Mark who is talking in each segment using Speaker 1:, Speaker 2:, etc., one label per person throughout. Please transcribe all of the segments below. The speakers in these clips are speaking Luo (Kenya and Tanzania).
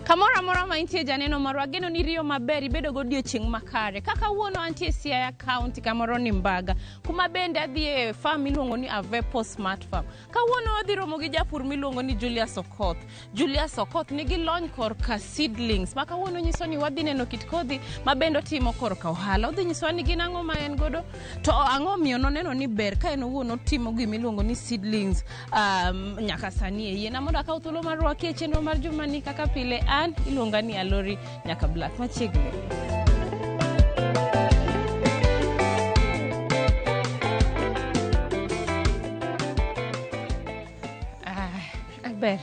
Speaker 1: Kamoro amora ma intie janeno marwa, ageno ni riyo maber, ibedo godiochieng' makare. Kaka wuono antie Siaya County, kamoro ni Mbaga, kuma bende adhi e farm miluongo ni Avepo Smart Farm. Kawuono wadhi romo gi japur miluongo ni Julius Okoth. Julius Okoth nigi lony korka seedlings ma kawuono nyiso ni wadhi neno kit kodhi ma bende otimo korka ohala. Odhi nyisowa ni gin ang'o ma en godo to ang'o omiyo noneno ni ber ka en owuon otimo gima iluongo ni seedlings nyaka sani e yiena mondo akaw thuolo mar rwaki e chenro mar jumani kaka pile an iluonga ni Alori nyaka Black machiegni. Ah, ber.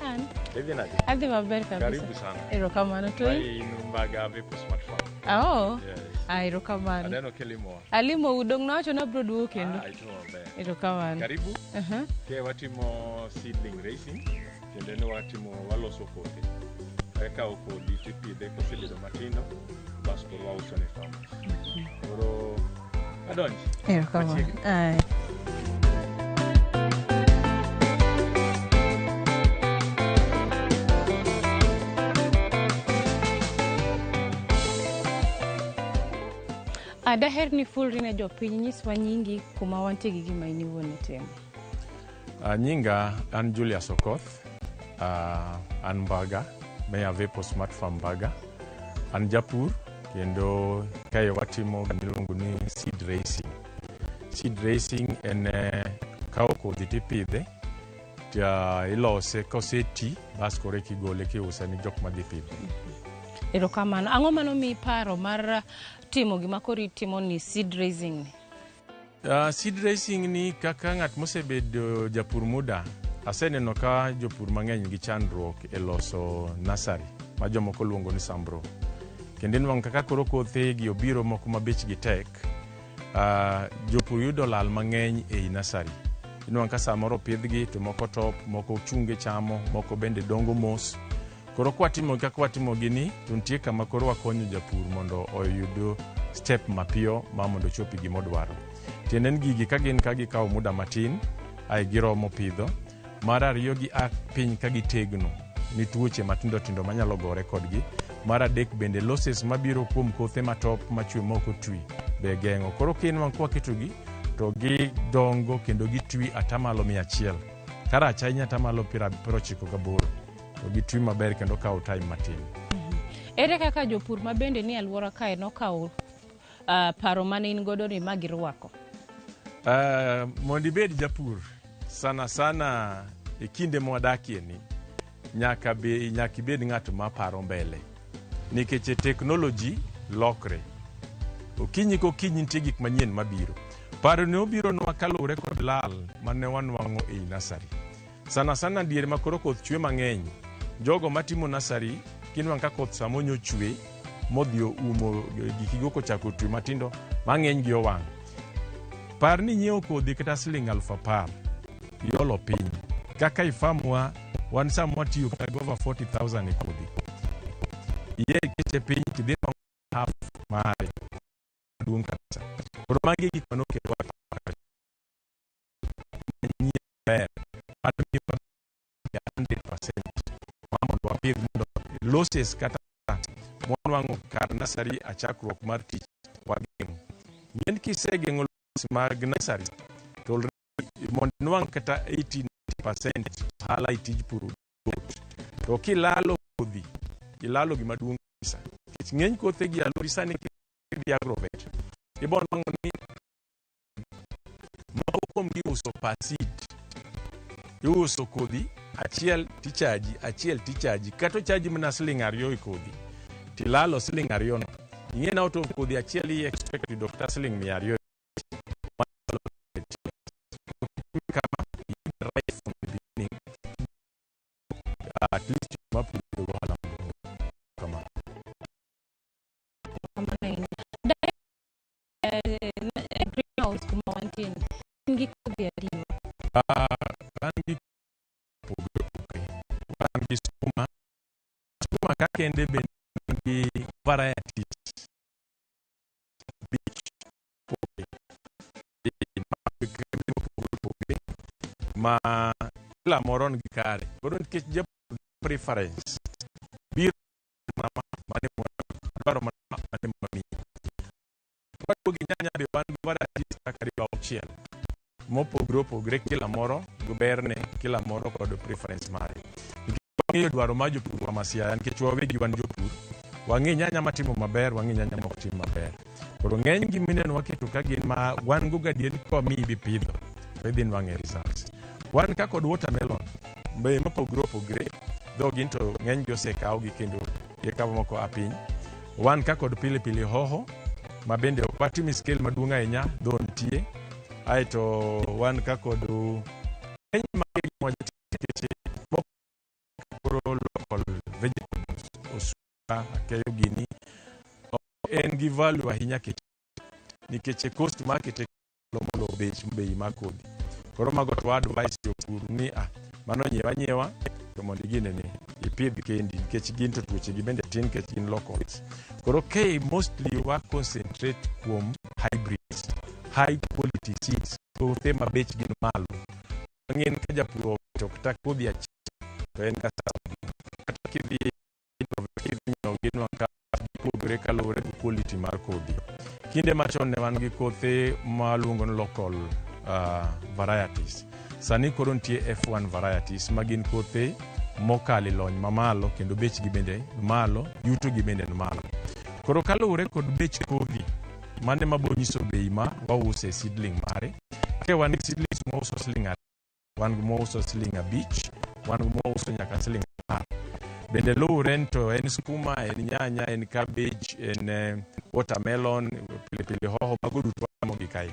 Speaker 1: An.
Speaker 2: Idhi nade?
Speaker 1: Adhi maber kabisa.
Speaker 2: Karibu sana.
Speaker 1: Erokamano to.
Speaker 2: Mae in Mbaga Avepo Smart Farm.
Speaker 1: Oh.
Speaker 2: Yes.
Speaker 1: Ah, erokamano.
Speaker 2: Aneno kilimowa.
Speaker 1: Alimo udong nawacho nabro duogo kendo.
Speaker 2: Ah, itimo maber.
Speaker 1: Erokamano.
Speaker 2: Karibu.
Speaker 1: Aha.
Speaker 2: Ke watimo seedling raising, tiende ni watimo waloso kothe. Ikawo kodhi tipidhe kosebedo matindo, bas koro wauso ne farmers. Koro adonji.
Speaker 1: Erokamano.
Speaker 2: Machiegni.
Speaker 1: Aye. Ah, daher ni fulri ne jopiny nyiswa nyingi kuma wantie gi gima in iwuon itimo.
Speaker 2: Nyinga an Julius Okoth, an Mbaga, me Avepo Smart Farm Mbaga. An japur kendo kae watimo gima iluongo ni seed raising. Seed raising en kawo kodhi tipidhe, to ilose koseti bas koro eka igole kiuse ni jok madhi pidhe.
Speaker 1: Erokamano. Ang'o manomiyi paro mar timo gima koro itimo ni seed raising ni?
Speaker 2: Seed raising ni kaka ng'at mosebedo japur muda, aseneno ka jopur mang'eny gi chandruok e loso nursery ma jomoko luongo ni sambro. Kendo inwang'o kaka koro kothe gi obiro moko ma bechgi tek, jopur yudo lal mang'eny ei nursery. Inwang'o ka samoro opidhgi to moko top, moko chunge chamo, moko bende dongo mos. Koro kwatimo kaka watimo gini, to nitie kama koro wakonyo japur mondo oyud step mapiyo ma mondo ochopi gima odwaro. Tiende ni gigi ka gin ka gikawo muda matin, ae giromo pidho. Mar ariyo gi a piny ka gitegno ni tuoche matindo tindo manyalo gore kodgi. Mar adek bende losses mabiro kuom kothe matop machwe mok otwi be geng'o. Koro kinwang' kwaketogi to gidongo kendo gitwi atamalo 100. Karach ahinya atamalo 98. To gitwi maber kendo kawo time matin.
Speaker 1: Ere kaka jopur ma bende ni alwora kae nokawo paro mane in godo ni ma girwako?
Speaker 2: Mondo ibed japur sana sana e kinde mwadakie ni nyaka ibed ng'at ma paro mbele nikech teknoloji lokre okinyi kokinyi nitie gik manyien mabiro. Paro ne obironwa kaluwore kod lal mane wanwang'o ei nursery. Sana sana diere ma koro koth chwe mang'eny, jogo matimo nursery kinwang' ka koth samonyo chwe modhi oumo gikigo kochako twi matindo mang'eny gi owang'. Par ni nyiewo kodhi kata siling 10,000 iolo piny. Kaka i farm wa wan sama watiyo kata gi over 40,000 e kodhi. Iye ikete piny tidhi nwang'o half mare maduong' kabisa. Koro magi e gik manokelwa manyien ber mar miyo 100% ma mondo wapidh mondo losses kata mwanwang'o kar nursery a chakruok mar tich wageng'. Ng'en kisegeng'o losses mag nursery to already mondo inwang' kata 80% ohala e tij pur yot. To kilalo kodhi, ilalo gima duong' kabisa. Nikech ng'eny kothe gi alori sani kidhi agrovet, ibo nwang'o ni moko kuom gi uso per seed. Iuso kodhi achiel tichaji, achiel tichaji, kata ochaji mana siling 2 e kodhi, tilalo siling 2 no. Ing'e ni out of kodhi achiel i expect yudo kata siling 200. Kama right from the beginning, at least mapuro yudo ohala maduong' kama.
Speaker 1: Kamano ahinya. E greenhouse kuma wantie ni, in gi kodhi adi?
Speaker 2: Wan gi opogore opogore. Wan gi skuma. Skuma ka kende bende wan gi varieties abich opogore. Mag mopogore opogore ma kila moro nigi kare. Koro nikech japur preference. Nyanya be wan gi varieties karibu 6 mopogore opogore, kila moro gi berne, kila moro kod preference mare. Nikech wang'eyo dwaro mar jopurwa ma Siaya, nikech wawegi wan jopur, wang'e nyanya matimo maber, wang'e nyanya mok tim maber. Koro ng'eny gi mineno waketo ka gin ma wan go gadier ni kwamiyi bipidho to idhi nwang'e results. Wan ka kod watermelon be mopogore opogore, though gin to ng'eny gi osekawgi kendo gikawo moko a piny. Wan ka kod pilipili hoho ma bende ok watim e scale maduong' ahinya, though nitie. Aeto wan ka kod ng'eny mage nikech moko koro local vegetables, osuga, akeyo gini ok en gi value ahinya kete nikech cost mar kete molo bech bei mar kodhi. Koro mago to advice jopur ni mano nyiew anyiewa to mondo igine ni ipidh kendi, nikech gin to tuoche gi bende tin nikech gin locals. Koro k mostly wa concentrate kuom hybrids, high quality seeds, kothe ma bech gin malo. Ng'en ka japur owito kata kodhi achiel to en kata kidhi nyiewo ginwa ka gipogore kaluwore gi quality mar kodhi. Kinde machon ne wan gi kothe maluongo ni local varieties. Sani koro nitie F1 varieties ma gin kothe mokalo e lony mamalo kendo bechgi bende malo, yuto gi bende ni malo. Koro kaluwore kod bech kodhi, mano ema bo nyiso bei ma wause seedling mare. Ke wan gi seedlings mwauso siling 2, wan gi mwauso siling 5, wan gi mwauso nyaka siling 10. Bende luwore ni to en skuma, en nyanya, en cabbage, en watermelon, pilipili hoho, mago duto watimo gi kae.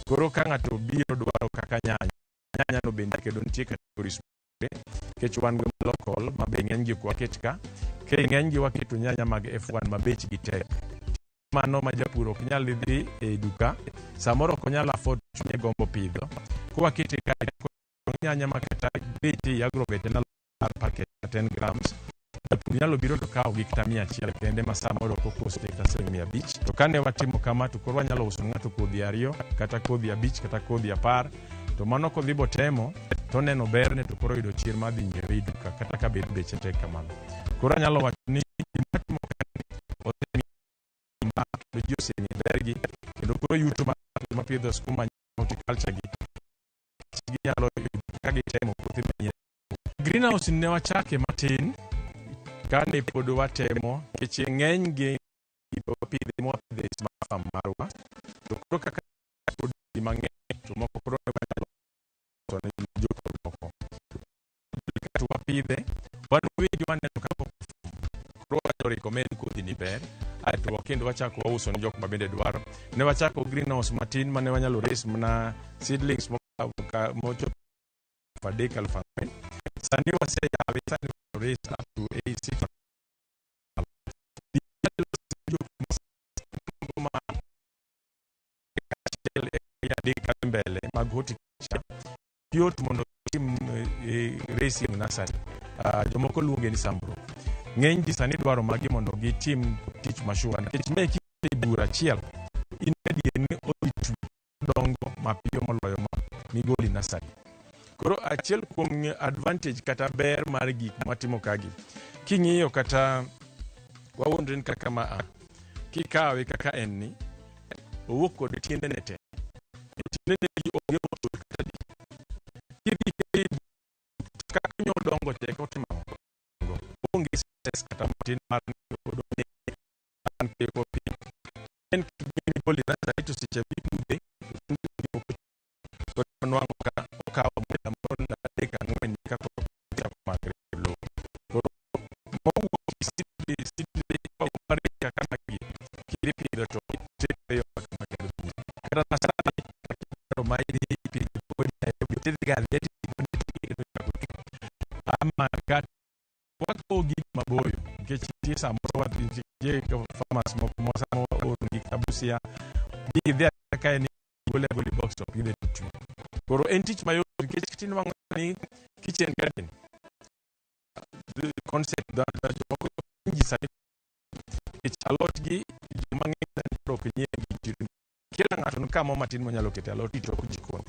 Speaker 2: Koro ka ng'ato biro dwaro kaka nyanya, nyanya no bende kendo nitie categories mopogore, nikech wan gi local ma be ng'eny gi ok waket ka. Ke ng'eny gi waketo nyanya mag F1 ma bechgi tek. Mano ma japur ok nyal dhi e duka, samoro ok onyal afford, chunye gombo pidho. Kowakete kae, nyanya ma kata beche e agrovet en 10,000 packet 10 grams. Japur nyalo biro to kawo gi kata 100 kende ma samoro ok okoste kata siling 500. To kane watimo kama to koro wanyalo uso ne ng'ato kodhi 2 kata kodhi 5 kata kodhi 10. To mano kodhi botemo to neno berne to koro yudo chir mar dhi nyiewe e duka kata ka bed beche tek kamano. Koro anyalo wacho ni gima timo kae osemiyo kendo ji oseng'e bergi kendo koro yuto mar mapidho skuma, horticulture gi ginyalo yudo ka gitemo kothe manyien. Greenhouse ne wachake matin kane pod watemo, nikech ng'eny gi wapidhe mwapidhe e smart farm marwa, to koro kaka pod ji mang'eny to moko koro ne wanyalo uso ne jopur moko. Kato wapidhe wan wawegi waneno ka pok koro wanyalo recommend kodhi ni ber, aeto kendo wachako wauso ne jok ma bende dwaro. Ne wachako greenhouse matin mane wanyalo raise mana seedlings mochopo 3,000, 4,000. Sani waseyawe, sani raise up to 86 ma 1 3 kadhi mbele mag horticulture. Yot mondo tim raising nursery. Jomoko luonge ni sambro. Ng'eny ji sani dwaro magi mondo gitim tich mashua, nikech me kite bur achiel in gadier ni odhi twi dongo mapiyo moloyo ma migolo e nursery. Koro achiel kuom advantage kata ber mar gik mwatimo kagi, king'iyo kata wawuondre ni kaka ma a kikawe kaka en ni owuok kod tiendene te, tiendene gi onge motur kata di kidhi kete e bur, kaka onyalo dongo tek otimo ang'o, onge stress kata matin mar ni odong' an keyo piny en gigolo e nursery to seche mipudhe to nwang'o ka okawo muda moro ndalo 3 4 eka koro ochako makre e lowo. Koro mowuok e seedling kaka magi kidhi pidho to tekre yo kama kendo kata masani kaka ma idhi pidho pod Nairobi tidhi ga adhiya kendo chako ama kata wakowo gik maboyo, nikech nitie samoro wadhi nitie farmers moko ma sama waoro gi kata Busia gigi dhi ka en gole agola e box to pidhe to twi. Koro en tich mayot nikech tinwang'o ni kitchen garden the concept that jomoko ji sani, nikech alot gi joma ng'eny sani koro ok nyiew gi chiro. Kila ng'ato ni kamo matin monyalo kete alot e tok jikon.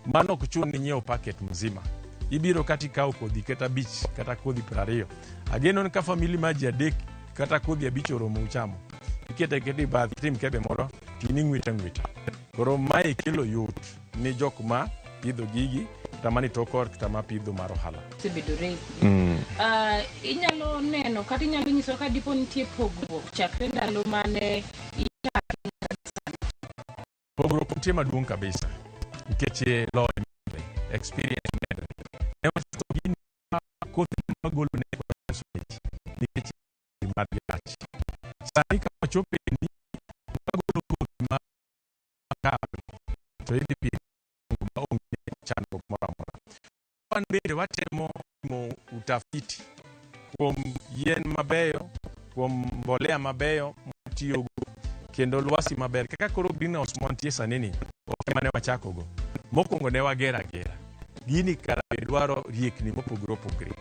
Speaker 2: Mano ok chun ni nyiewo packet mzima. Ibiro kata ikawo kodhi kata 5 kata kodhi 20. Ageno ni ka family mar ji 3 kata kodhi 5 oromo uchamo. Ikete aketa e bath, itim mkebe moro. Gini ng'wita ng'wita. Koro mae kelo yot ni jok ma pidho gigi kata mani tok ot kata ma pidho mar ohala.
Speaker 1: Osebedo raised. Inyalo neno kata inyalo nyiso ka dipo nitie pogruok chakre ndalo mane ichake nyaka sani.
Speaker 2: Pogruok nitie maduong' kabisa nikech lony medre, experience medre. Ne wachako gini ma kothe magolo ne waso nikech margi rach. Sani ka wachopo ni wagolo kodhi ma kare to idhi pidho ma onge chandruok moro amora. Wan bende watemo timo utafiti kuom yien mabeyo, kuom mbolea mabeyo matiyogo kendo lwasi maber. Kaka koro greenhouse mwantie sani ni ok ema ne wachakogo. Mokwongo ne wagero agera. Gini kara be dwaro riekni mopogore opogore.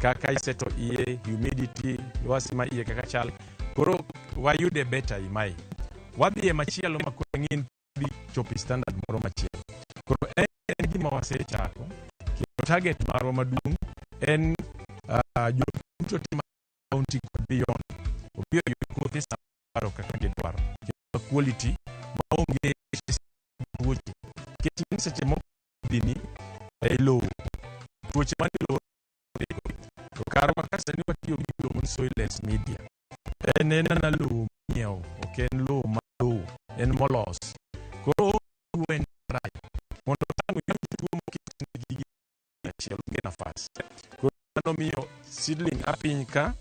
Speaker 2: Kaka iseto iye, humidity, lwasi ma iye kaka chal. Koro wayude better i mae. Wadhi e machielo ma koro ang'e dhi chopo e standard moro machielo. Koro en gima wasechako kendo target marwa maduong' en jopur duto te ma county kod beyond obi oyud kothe sama dwaro kaka gidwaro kendo quality maonge tuoche nikech ing'e seche moko kodhini e lowo tuoche manie lowo to karwa ka sani watiyo gi gimiluongo ni soilless media en en mana lowo monyiew ok en lowo ma lowo en molos koro tuo en rach mondo tang' oyud tuo moket ne gigi achiel onge nafas koro mano miyo seedling a piny ka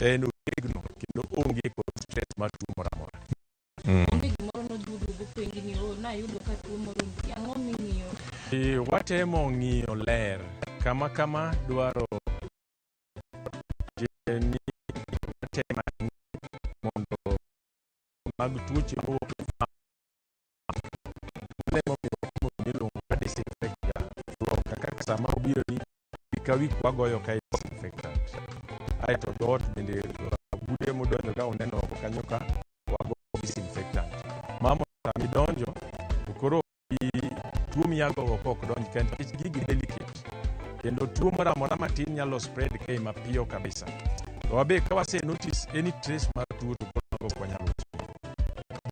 Speaker 2: en otegno kendo onge kod stress mar tuo moro amora.
Speaker 1: Onge gimoro noduogo gopenji ni, "Oh, nayudo ka tuo moro nitie." Ang'o ming'iyo?
Speaker 2: Watemo ng'iyo ler kama kama dwaro ni watemo mondo mag tuoche mowuok e farm. Mano emomiyo watimo gimiluongo ka disinfect ga floor kaka sama obiro ni week ka week wagoyo kae disinfectant. Aeto dhoot bende bude modonjo ka uneno oko kanyo ka wago disinfectant. Ma mondo sama idonjo to koro tuo miago oko ok donj ka nikech gigi delicate kendo tuo moro amora matin nyalo spread kae mapiyo kabisa. To wabe ka wase notice any trace mar tuo to koro mago ok wanyal uso.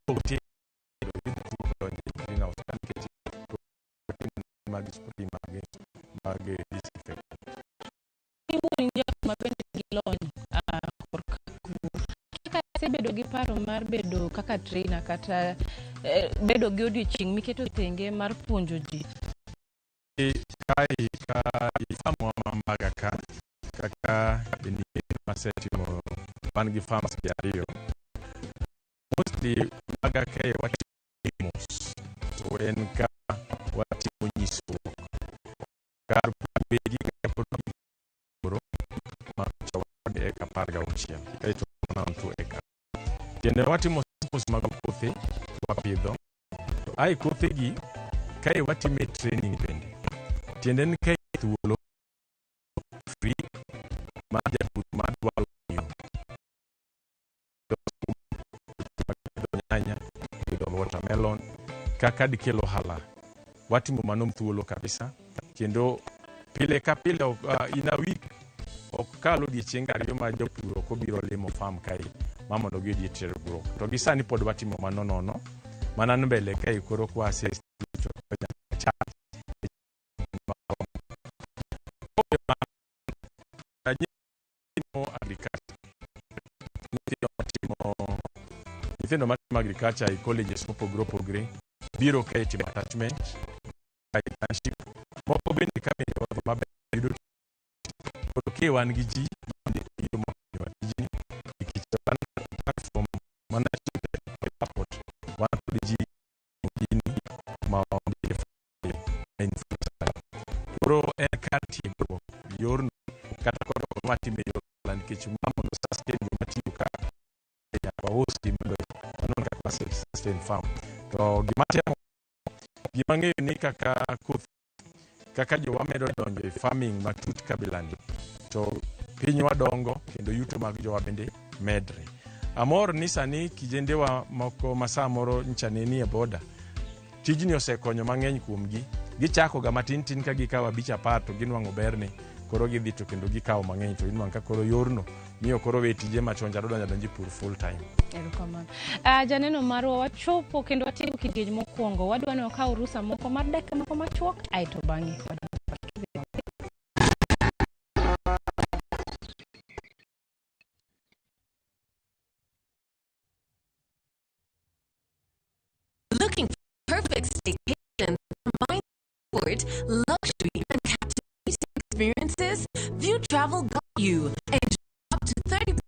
Speaker 2: Tuo tuo donjo e greenhouse ka nikech mag spray mag disinfectant.
Speaker 1: Iwuon in jal ma bende nigi lony korka pur. Kaka isebedo gi paro mar bedo kaka trainer kata bedo gi odiochieng' miketo tenge mar puonjo ji?
Speaker 2: Kae ka e farm wa ma Mbaga ka kaka masetimo wan gi farms gi ariyo. Mostly Mbaga kae watimo demos. To en ka watimo nyisruok. Kar wegi kata pod goro ma wan eka 16 kaeto wan to eka. Tiende watimo samples mag kothe wapidho. To ae kothe gi kae watime training bende. Tiende ni kae thuolo free mar japur madwaro ng'eyo pidho nyanya, pidho watermelon kaka dikel ohala. Watimo mano thuolo kabisa kendo pile ka pile in a week ok kal odiechienge 2 ma jopur ok obiro limo farm kae ma mondo giyud tiegruok. To gi sani pod watimo mano nono mana mbele kae koro kwa ase chak agriculture nyithindo matimo agriculture e colleges mopogore opogore biro kae timo attachment, internship moko bende ka bende wadhi maber yudo. Koro ke wan gi ji mondiko mokonyowa tijni nikech wan apart from mana support wan kod ji gini ma ondike influencer. Koro en kar tiegruok yorno kata koro watime yor ohala nikech ma mondo sustain joma tiyo ka nyaka wausgi mondo wanon kaka wase sustain farm. To gima temo gima ng'eyo ni kaka koth kaka jowa medo donjo e farming matut kabilani to pinywa dongo kendo yuto mag jowa bende medre. Amor ni sani kijendewa moko ma samoro ncha ne nie boda tijni osekonyo mang'eny kuomgi. Gichako ga matin tin ka gikawo 5 10 to ginwang'o berne. Koro gidhi to kendo gikawo mang'eny to inwang' ka koro yorno miyo koro we tije machon cha donjo adonja e pur full time.
Speaker 1: Erokamano. Uh, janeno marwa wachopo kendo watieko kidieny mokwongo. Wadwa ni wakaw rusa moko mar dakika moko machuok aeto bang'e
Speaker 3: Looking for perfect staycation combines comfort, luxury, and captivating experiences? Viutravel got you. Enjoy up to 30%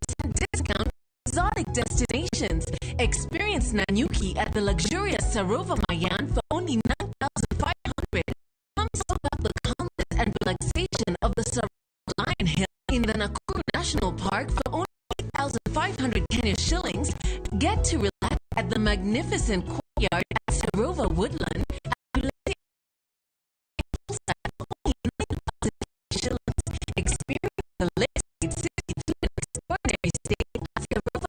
Speaker 3: discount on exotic destinations. Experience Nanyuki at the luxurious Sarova Mayan for only 9,500. Come soak up the calmness and relaxation of the Sarova Lion Hill in the Nakuru National Park for only 8,500 Kenya shillings. Get to relax at the magnificent courtyard at Sarova Woodland at Ulezi for only 9,000 shillings. Experience the lakeside city through an extraordinary stay at Sarova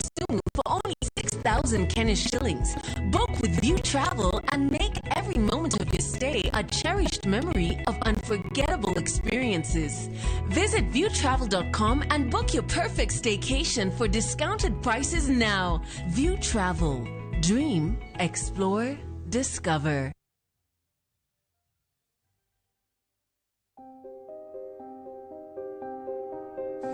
Speaker 3: Kisumu for only 6,000 Kenya shillings. Book with Viutravel and make every moment of your stay a cherished memory of unforgettable experiences. Visit viewtravel.com and book your perfect staycation for discounted prices now. Viutravel. Dream, explore, discover.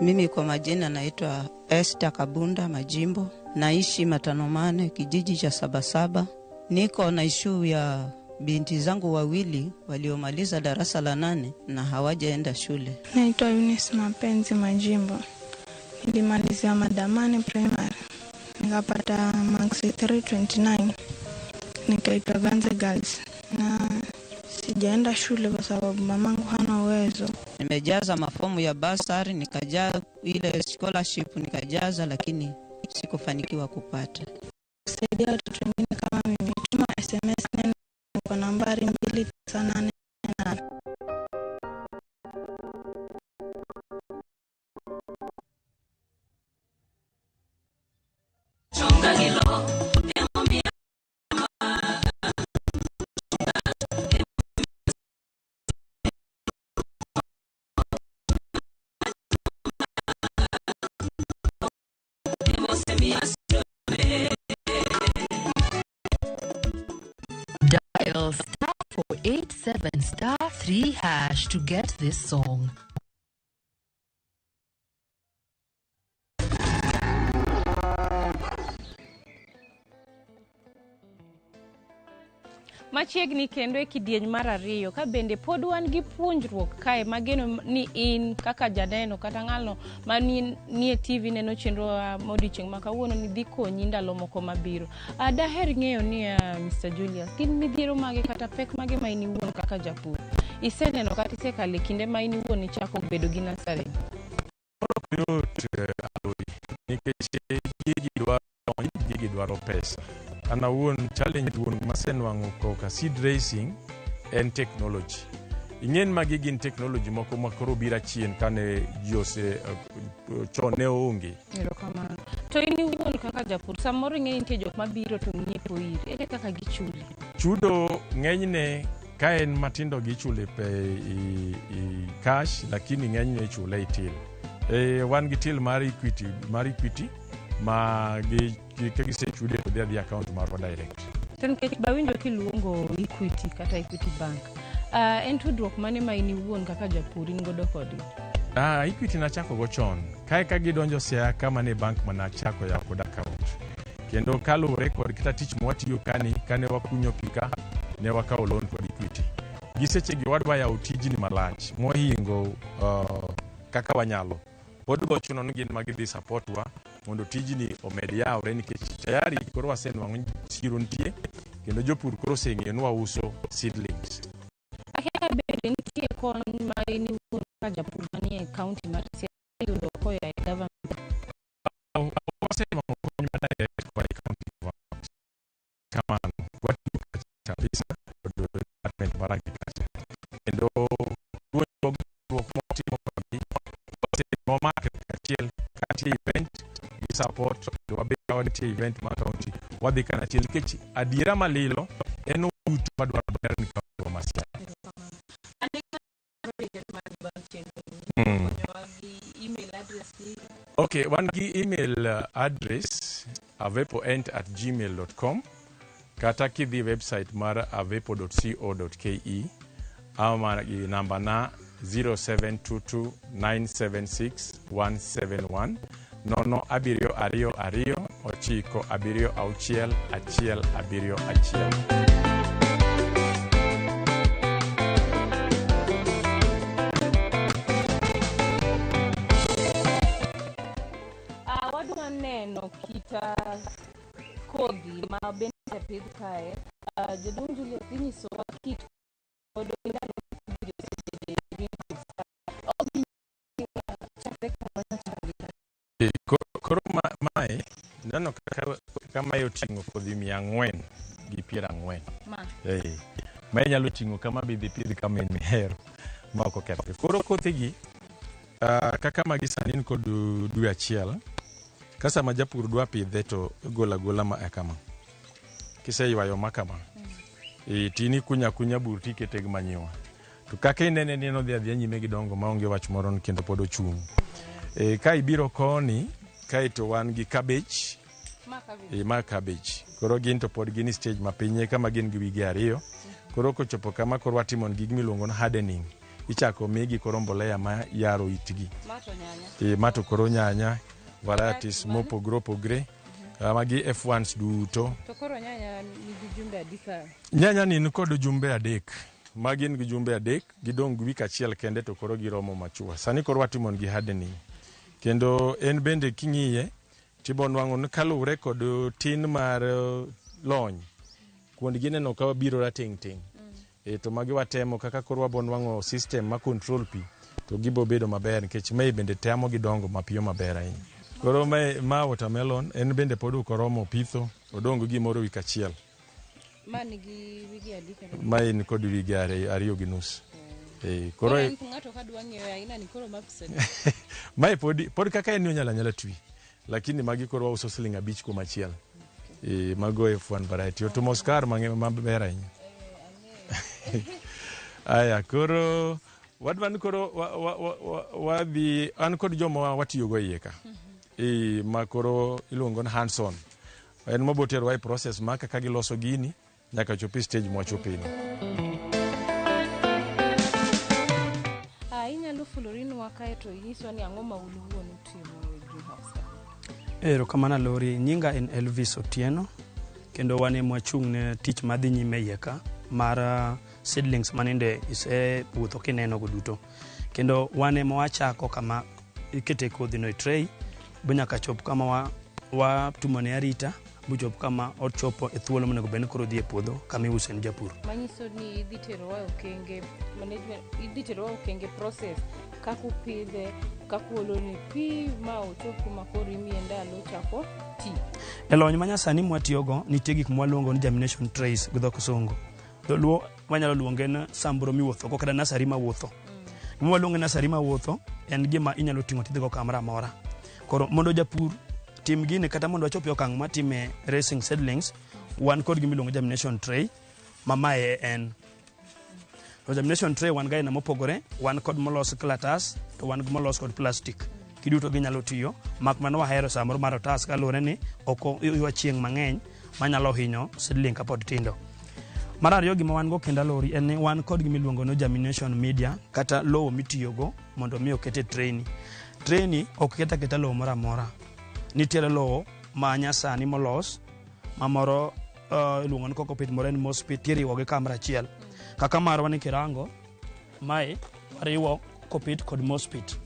Speaker 4: Mimi kwa majina naitwa Esther Kabunda Majimbo, naishi Matanomane, kijiji cha Sabasaba. Niko na ishuu ya binti zangu wawili waliomaliza darasa la nane na hawajaenda shule.
Speaker 5: Naitwa Eunice Mapenzi Majimbo. Nilimalizia Madamani Primary nikapata marks 329 nikaitwa Ganze Girls, na sijaenda shule kwa sababu mamangu hana uwezo.
Speaker 4: Nimejaza mafomu ya basari, nikajaza ile scholarship nikajaza, lakini sikufanikiwa kupata.
Speaker 5: Kusaidia watoto wengine kama mimi, tuma SMS neno kwa nambari 2988.
Speaker 3: Dial star 487 star 3 hash to get this song.
Speaker 1: Machiegni kendo e kidieny mar ariyo ka bende pod wan gi puonjruok kae mageno ni in kaka janeno kata ng'ano manie TV neno chenro modiochieng' ma kawuono ni dhi konyi ndalo moko mabiro. Ah, daher ng'eyo ni Mr. Julius, gin midhiero mage kata pek mage ma in iwuon kaka japur iseneno kata isekalo e kinde ma in iwuon ichako bedo gi nasari?
Speaker 2: Yot Aloyi, nikech gigi dwaro lony, gigi dwaro pesa. An awuon challenge wuon masenwang'o koka seed raising en technology. Ing'en magi gin technology moko ma koro biro achien kane ji ose chon ne onge.
Speaker 1: Erokamano. To in iwuon kaka japur, samoro ing'e ni nitie jok mabiro to ng'iepo iri, ere kaka gichuli?
Speaker 2: Chudo ng'enyne ka en matindo gichule pe i cash, lakini ng'enyne ichule i till. Wan gi till mar Equity, mar Equity ma gi ka gisechude to dhi adhiya account marwa direct.
Speaker 1: To nikech bawinjo kiluongo Equity kata Equity Bank, en tudruok mane ma in iwuon kaka japur in godo kodgi?
Speaker 2: Equity nachako go chon. Kae ka gidonjo Siaya kama ne bank manachako yawo kod account. Kendo kaluwore kod kata tich mwatiyo kani, kane wakunyo pi ka, ne wakawo loan kod Equity. Gi sechegi wadwa yawo tijni malach mohingo kaka wanyalo. Pod bo chuno ni gin ma gidhi support wa mondo tijni omed yawre nikech tayari koro wasenwang'o chiro nitie kendo jopur koro oseng'eyo ni wauso seedlings.
Speaker 1: Akia ka bende nitie kony ma in iwuon kaka japur manie county mar Siaya iyudo koa e government?
Speaker 2: Wasenwang'o kony ma direct koa e county government. Kamano, watiyo kabisa kod department mar agriculture. Kendo puonjruok motimo kodgi wasemakre achiel ka nitie event gi support kendo wabe ka nitie event mar county wadhi kanachiel nikech adiera malilo en waduto wadwaro ber ni county wa ma Siaya.
Speaker 1: address ni.
Speaker 2: Okay, wan gi email address avepoent@gmail.com, kata kidhi website mar avepo.co.ke, ama gi namba na 0722976171, 0722976171.
Speaker 1: Wadwa neno kita kodhi ma bende osepidh kae. Jaduong' Julius, inyisowa kit kodo ndalo ma osebede e greenhouse ka. Odhi chakre kama nochakre.
Speaker 2: Koro mae neno kaka mae oting'o kodhi 440.
Speaker 1: Ma.
Speaker 2: Mae nyalo ting'o kama bidhi pidh kama en mihero ma ok okethre. Koro kothegi, kaka magi sani ni kod dwe achiel, ka sama japur dwa pidhe to igolo agola ma kama. Kiseywayo ma kama, tini kunya akunya bur tikete gi manyiwa. To kaka inene ni en odhi adhiya nyime gi dongo maonge wach moro ni kendo pod ochung'. Ka ibiro koni, kaeto wan gi cabbage.
Speaker 1: Ma cabbage.
Speaker 2: Ma cabbage. Koro gin to pod gin e stage mapiny kama gin gi wige 2. Koro kochopo kama koro watimo negi gima iluongo ni hardening. Ichako migi koro mbolea ma yaro itgi.
Speaker 1: Ma to nyanya.
Speaker 2: Ma to koro nyanya, varieties mopogore opogore. Magi F1s duto.
Speaker 1: To koro nyanya nigi jumbe adi ka?
Speaker 2: Nyanya ni nikod jumbe 3. Magi gi jumbe 3, gidong' gi wik achiel kende to koro giromo machua. Sani koro watimo negi hardening. Kendo en bende king'iye, tibo nwang'o ni kaluwore kod tin mar lony, kuondgi neno ka biro rateng' teng'. To magi watemo kaka koro wabo nwang'o system ma control pi, to gibo bedo maber nikech mae bende temo gi dongo mapiyo maber ahinya. Koro mae, ma watermelon, en bende pod ok oromo pitho, odong' gi gimoro wik achiel.
Speaker 1: Ma nigi wige adi kata?
Speaker 2: Mae ni kod wige 2.5. Koro
Speaker 1: Koro en ng'ato ka dwa ng'iewo aina ni koro ma pesa adi?
Speaker 2: Mae pod kaka en ni onyalo anyala twi. Lakini magi koro wauso siling 5 kuom achiel. Mago F1 variety. Otumo skar mang'eny maber ahinya. Aya, koro wadwa ni koro wadhi an kod joma watiyogo iye ka. Ma koro iluongo ni hands on. En mabo terowa e process ma kaka giloso gini nyaka chop e stage mwachope ni.
Speaker 1: Inyalo fulorinwa kae to inyiswa ni ang'o ma un wuon utimo e greenhouse ka?
Speaker 6: Erokamano Lori, nyinga en Elvis Otieno kendo wan ema wachung' ne tich madhi nyime iye ka mar seedlings manende isewuotho kineno go duto. Kendo wan ema wachako kama ikete kodhi no e tray nyaka chop kama watumone arita bochop kama ochopo e thuolo monego bed ni koro odhi e puodho kama iuse ne japur.
Speaker 1: Manyiso ni idhi terowa e okenge management, idhi terowa e okenge process kaka upidhe, kaka uolone pi ma ochop kuma koro imiye ndalo chako ti.
Speaker 6: E lony manyasani mwatiyogo nitie gik mwaluongo ni germination trays gi dho kisungu. Dholuo wanyalo luonge ni samburo miwuothogo kata nasari mawuotho. Gima waluongo ni nasari mawuotho en gima inyalo ting'o tidhigo kamoro amora. Koro mondo japur tim gini kata mondo wachop e okang' matime raising seedlings, wan kod gima iluongo germination tray ma mae en. To germination tray wan ga aina mopogore, wan kod molos kalatas to wan gi molos kod plastic. Giduto ginyalo tiyo, mak mana wahero samoro mar otas kaluwore ni ok oywa chieng' mang'eny manyalo hinyo seedling kapod tindo. Mar ariyo gima wan go kendo Lori en ni wan kod gima iluongo ni germination media kata lowo mitiyogo mondo mi oket e tray ni. Tray ni ok ket aketa lowo moro amora. Nitiere lowo ma nyasani molos ma moro iluongo ni cocopeat, moro en moss peat, tiriwogi kamoro achiel. Kaka marwa ni kirango, mae wariwo cocopeat kod moss peat.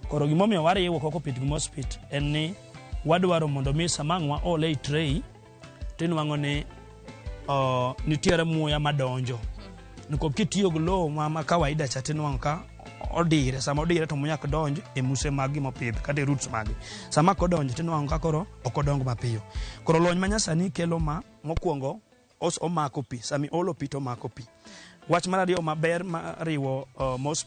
Speaker 6: Koro gimomiyo wariwo cocopeat gi moss peat en ni wadwaro mondo mi sama ang' waole e tray tinwang'o ni nitiere muya madonjo. Nikop kitiyo gi lowo ma kawaida cha tinwang'o ka odire, sama odire to muya ok donj e muse mag gimopidh kata e roots mage. Sama kodonjo tinwang'o ka koro ok odong mapiyo. Koro lony manyasani kelo ma mokwongo omako pi, sama iolo pi to omako pi. Wach mar ariyo maber mariwo moss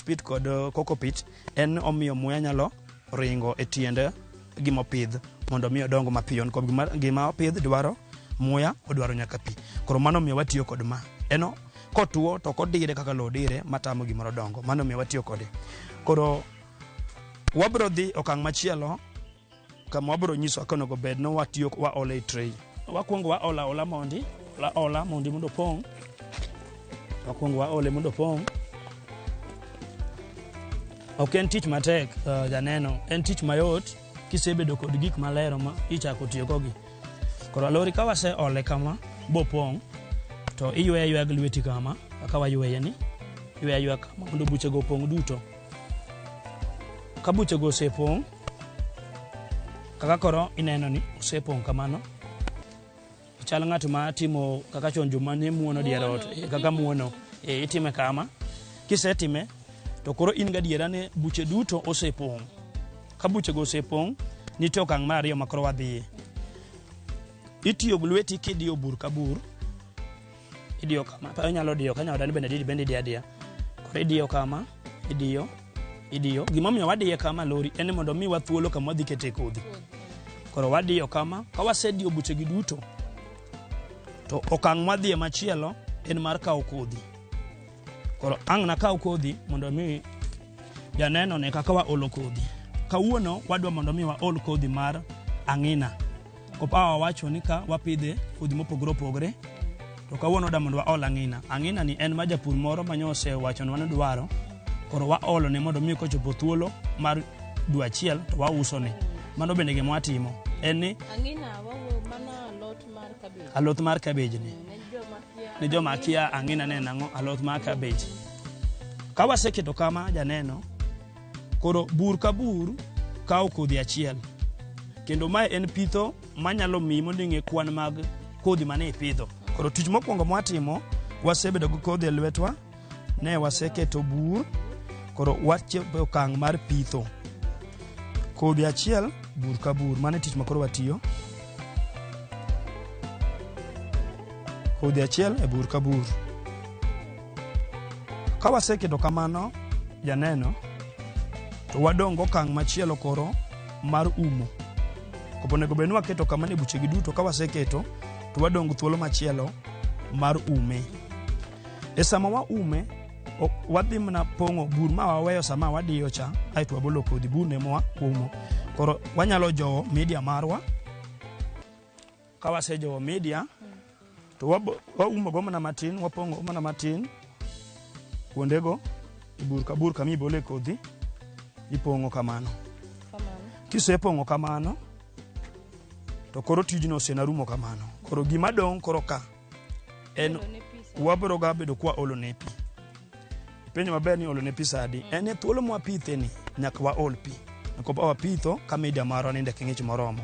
Speaker 6: peat kod cocopeat en ni omiyo muya nyalo ringo e tiende gimopidh mondo mi odong mapiyo. Nikop gima opidh dwaro muya, odwaro nyaka pi. Koro mano omiyo watiyo kod ma. Eno kotuo to ok odire kaka lowo dire matamo gimoro dongo. Mano omiyo watiyo kode. Koro Wabro dhi okang' machielo kama wabro nyiso kaka onego bed ni watiyo waole e tray. Wakwongo waola ola mondi, ola ola mondi mondo opong'. Wakwongo waole mondo opong'. Ok en tich matek janeno, en tich mayot kisebedo kod gik malero ma ichako tiyo kogi. Koro alori ka waseole kama bopong', to iyweyo ayweya gi lweti kama, kaka wayweye ni, iyweyo ayweya kama mondo buchego opong' duto. Ka buchego osepong', kaka koro ineno ni osepong' kamano, chal ng'at ma timo kaka chon joma ne muono dier ot, kaka muono, itime kama. Kisetime, to koro in gadiera ni buche duto osepong'. Ka buchego osepong', nitie okang' mar ariyo ma koro wadhiye. Itiyo gi lweti kidiyo bur ka bur, idiyo kama, pa inyalo diyo ka nyawadani bende didi bende idiyo adiya. Koro idiyo kama, idiyo, idiyo. Gimomiyo wadiye kama lori en ni mondo miwa thuolo kama wadhi kete kodhi. Koro wadiyo kama, ka wasediyo buchegi duto, to okang' mwadhiye machielo en mar kawo kodhi. Koro ang' nakaw kodhi mondo mi janeno ne kaka waolo kodhi. Kawuono wadwa mondo mi waol kodhi mar ang'ina. Kopa wawacho ni ka wapidhe kodhi mopogore opogore, to kawuono wadwa mondo waol ang'ina. Ang'ina ni en ma japur moro ma nyo osewachonwa ni dwaro, koro waolo ne mondo mi kochopo thuolo mar dwe achiel to wauso ne. Mano bende gima watimo en ni
Speaker 1: Ang'ina wawuo mano alot mar cabbage.
Speaker 6: Alot mar cabbage ni.
Speaker 1: Ne joma kia.
Speaker 6: Ne joma kia ang'ina ne en ang'o, alot mar cabbage. Ka waseketo kama janeno, koro bur ka bur kawo kodhi achiel. Kendo mae en pitho manyalo miyi mondo ing'e kwan mag kodhi mane ipidho. Koro tich mokwongo mwatimo, wasebedo gi kodhi e lwetwa, ne waseketo bur, koro wachopo e okang' mar pitho. Kodhi achiel, bur ka bur, mano e tich ma koro watiyo. Kodhi achiel e bur ka bur. Ka waseketo kamano, janeno, to wadong' okang' machielo koro mar umo. Ok onego bed ni waketo kamano e buchegi duto, ka waseketo to wadong' thuolo machielo mar ume. E sama waume, wadhi mana pong'o bur ma waweyo sama wadiyo cha, aeto wabolo kodhi bur ne mwa umo. Koro wanyalo jowo media marwa. Ka wasejowo media, to waumo go mana matin, wapong'o mana matin kuondego e bur ka bur kama ibole kodhi, ipong'o kamano. Kisepong'o kamano, to koro tijno osenarumo kamano. Koro gima dong' koro ka en wabiro ga bedo kwa olo ne pi. Penjo maber ni olo ne pi sadi. En e thuolo mwapithe ni nyaka waol pi. Nikop wapitho ka media marwa ninde ng'ich moromo.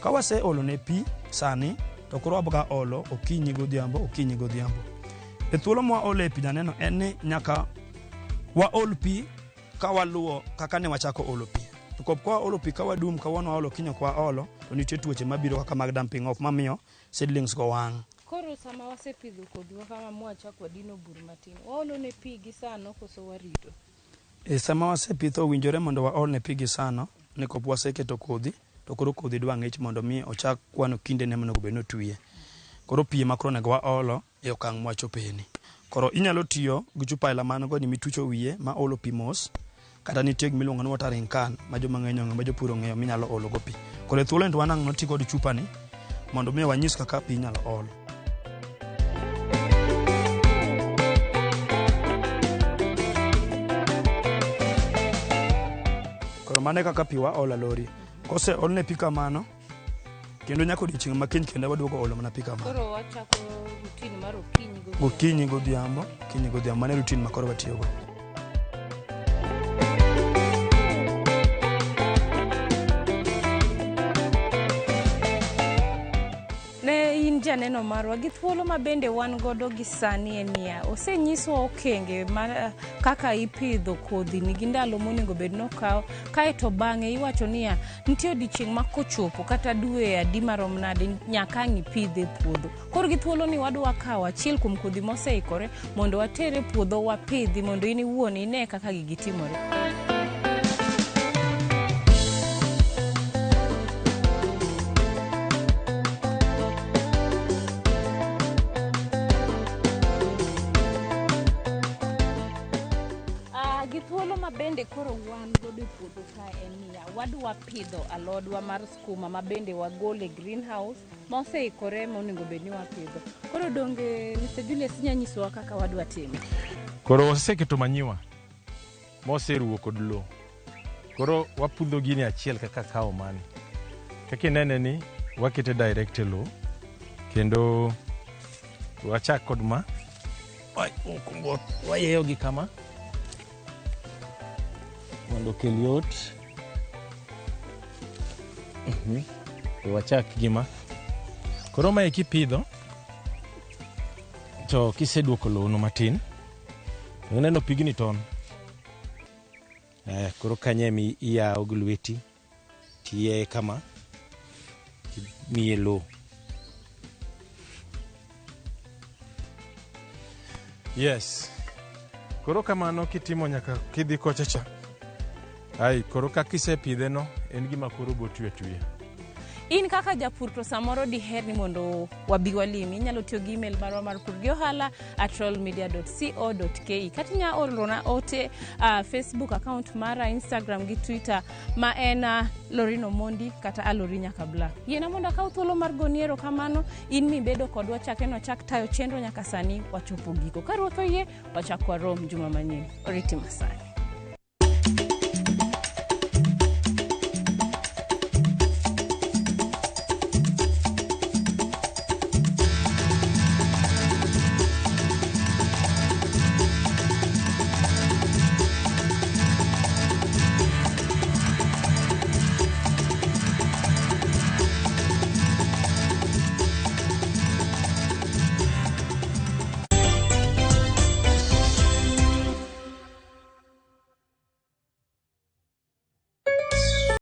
Speaker 6: Ka waseolo ne pi sani, to koro waboga olo okinyi godhiambo, okinyi godhiambo. E thuolo mwaole pi janeno en ni nyaka waol pi ka waluwo kaka ne wachako olo pi. Nikop ka waolo pi ka wadum kawuono waolo kiny ok waolo, to nitie tuoche mabiro kaka mag damping off mamiyo seedlings go wang'.
Speaker 1: Koro sama wasepidho kodhiwa kama mwachako wadino bur matin, waolo ne pi gi sano koso warito?
Speaker 6: E sama wasepitho owinjore mondo waol ne pi gi sano, nikop waseketo kodhi, to koro kodhi dwa ng'ich mondo mi ochak kwano kindene monego bed ni otwiye. Koro pi ema koro onego waolo e okang' mwachopeni. Koro inyalo tiyo gi chupa aila man go ni mitucho wiye ma olo pi mos, kata nitie gima iluongo ni watering can ma joma ng'eny ong'eyo, ma jopur ong'eyo minyalo olo go pi. Koro e thuolo ni to wan ang' noti kod chupa ni mondo mi wanyis kaka pi inyalo ol. Koro mano e kaka pi waolo alori. Kose olne pi kamano, kendo nyaka odiochieng' ma kiny kendo waduogo olo mana pi kamano.
Speaker 1: Koro wachako routine mar okinyi godhiambo.
Speaker 6: Okinyi godhiambo, okinyi godhiambo, mano e routine ma koro watiyogo.
Speaker 1: Ne in janeno marwa gi thuolo ma bende wan godo gi sani en niya, osenyiswa okenge ma kaka ipidho kodhi nigi ndalo monego bed nokaw, kaeto bang'e iwacho niya nitie odiochieng' ma kochopo kata dwe adi marom nade nyaka ang' ipidhe e puodho. Koro gi thuolo ni wadwa kawo achiel kuom kodhi moseikore mondo water e puodho wapidhi mondo in iwuon ine kaka gigi timore. Gi thuolo ma bende koro wan godo e puodho ka Wadwa pidho alodwa mar skuma ma bende wagolo e greenhouse ma oseikore ma onego bed ni wapidho. Koro donge Mr. Julius inya nyisowa kaka wadwa timo?
Speaker 2: Koro waseketo manyiwa moseruwo kod lowo. Koro wapudho gini achiel kaka kawo mani. Kaka inene ni wakete direct e lowo kendo wachak kod ma wayeyo gi kama mondo okel yot. To wachak gi ma. Koro mae kipidho to kiseduoko lowo no matin to ineno pigni ton. Koro kanyo emi iyawo gi lweti tiyeye kama timiye lowo. Yes. Koro kamano kitimo nyaka kidhi kocha cha. Ai, koro ka kisepidhe no, en gima koro botwi atwiya.
Speaker 1: In kaka japur to samoro diher ni mondo wabi walimi, inyalo tiyo gi email marwa mar pur gi ohala at royalmedia.co.ke kata inya orona ote Facebook account mara, Instagram gi Twitter ma en Lorino Mondi kata Alori Nyaka Black. Yiena mondo akaw thuolo mar goni erokamano in mibedo kodwa chakre nochak tayo chenro nyaka sani wachopo giko. Ka Ruoth oyie, wachak warom juma manyien. Oriti masani.